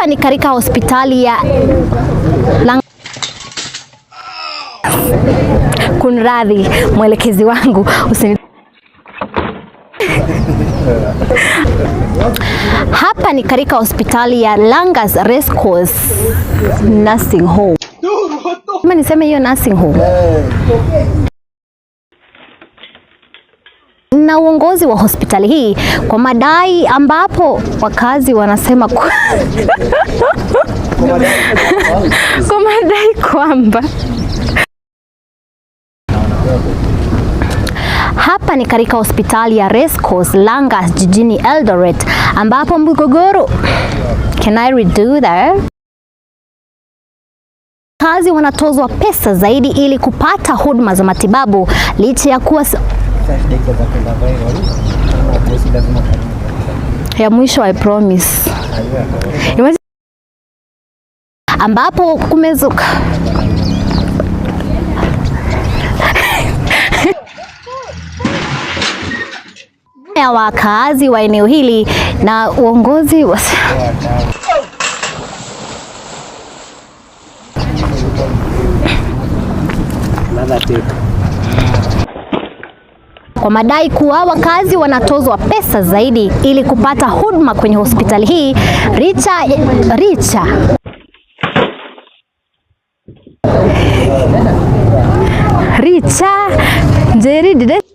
Hapa ni katika hospitali ya Kunradhi, mwelekezi wangu usini. Hapa ni katika hospitali ya Langas Racecourse Nursing Home. Kama niseme hiyo nursing home na uongozi wa hospitali hii kwa madai ambapo wakazi wanasema kwa madai kwamba hapa ni katika hospitali ya Racecourse Langas jijini Eldoret ambapo mgogoro. Can I redo that? Wakazi wanatozwa pesa zaidi ili kupata huduma za matibabu licha ya kuwa ya mwisho, I promise. Imagine ambapo kumezuka ya wakazi wa eneo hili na uongozi wa kwa madai kuwa wakazi wanatozwa pesa zaidi ili kupata huduma kwenye hospitali hii. Richa Richa Njeri did